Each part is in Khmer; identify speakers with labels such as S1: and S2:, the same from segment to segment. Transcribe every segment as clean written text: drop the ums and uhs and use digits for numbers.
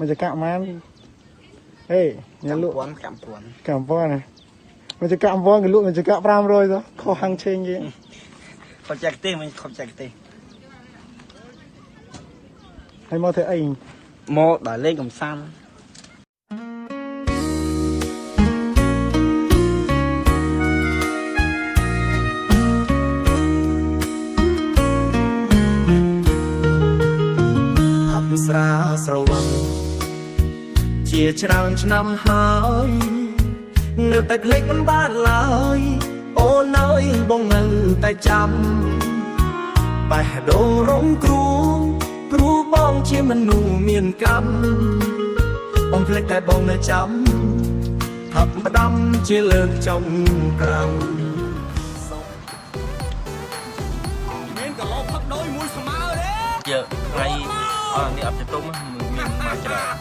S1: មកចកាក់ម៉ានហេញ៉ាំលក់
S2: ពាន់កម្មពាន់
S1: កម្មពាន់ណាមកចកាក់ពាន់គេលក់មកចកាក់500ទៅខុសហាងឆេងគេ
S2: ខុសចែកទេសមិនខុសចែកទេស
S1: ហើយមកធ្វើអី
S2: មកដល់លេងកំសាន្ត
S3: ផឹកស្រាស្រវឹងជាច្រើនឆ្នាំហើយនៅតែភ្លេចមិនបានឡើយអូនអើយបងនៅតែចាំបេះដូងរងគ្រោះព្រោះបងជាមនុស្សមានកម្មបងភ្លេចតែបងនៅចាំថប់ផ្ដាំជាលើកចុងក្រោយ
S4: ជាថ្ងៃអត់នេះអត់ទៅទុំមានមកច្រើន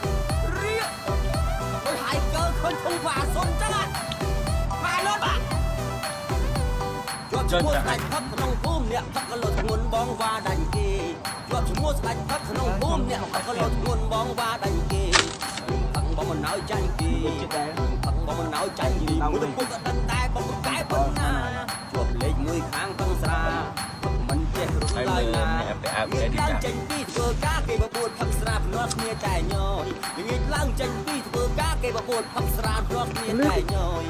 S5: ហើយកើឃើញធុងវ៉ាសុនចឹងមកលត់បាទជាប់ឈ្មោះស្ដេចផឹកក្នុងភូមិអ្នកផឹកក៏លត់ធ្ងន់បងវ៉ាដាញ់គេជាប់ឈ្មោះស្ដេចផឹកក្នុងភូមិអ្នកផឹកក៏លត់ធ្ងន់បងវ៉ាដាញ់គេផឹកបងមិនឲ្យចាញ់គេផឹកបងមិនឲ្យចាញ់គេមួយទៅពុកក៏ដឹងដែរបងក៏កែប៉ុណ្ណាជាប់លេខមួយខាងផឹងស្រាមិនចេះរត់
S4: ហើយ
S5: ឡើយ
S4: មើល
S5: ណា
S4: អ្នកទៅអើបនេះ
S5: ឡើង
S4: ចា
S5: ចេញពីធ្វើការគេបបួលផឹកស្រាភ្នាល់គ្នាតែញយល្ងាចឡើងចេញពីធ្វើការគេបបួលផឹកស្រាភ្នាល់គ្នាតែញយ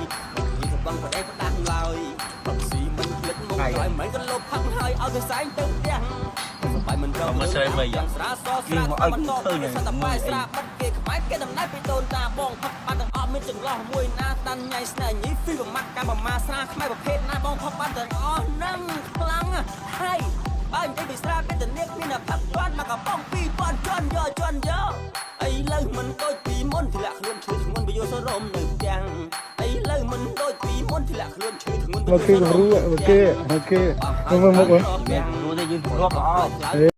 S5: នេះកំបងប្រដេះផ្ដាំងឡើយផឹកស៊ីមិនភ្លេចមកក្រោយមិនក៏លោបផឹកហើយឲ្យទៅសែងទៅផ្ទះសបាយមិនរកស្រាសស្រាបន្តសតបាយស្រាបាត់គេខ្មែរគេដំណើរពីដូនតាបងផឹកបានទាំងអស់មានចន្លោះមួយណាតាន់ញ៉ៃស្នេហ៍ញីហ្វីប្រមាត់កម្មមាស្រាខ្មែរប្រភេទណាបងផឹកបានទាំងអស់នឹងខ្លាំងហើយ បើនិយាយពីស្រាពេលតនៀកមានតែផឹកពាន់មកកំប៉ុង2000ជន់យកជន់យកឥឡូវមិនដូចពីមុនធ្លាក់ខ្លួនឈឺធ្ងន់បយោសរមនៅផ្ទាំងឥឡូវមិនដូចពីមុនធ្លាក់ខ្លួនឈឺធ្ងន់
S1: មកគេគ្រូមកគេមកគេមើលមុខ
S4: មានគ្រូទេយើងរាប់ល្អ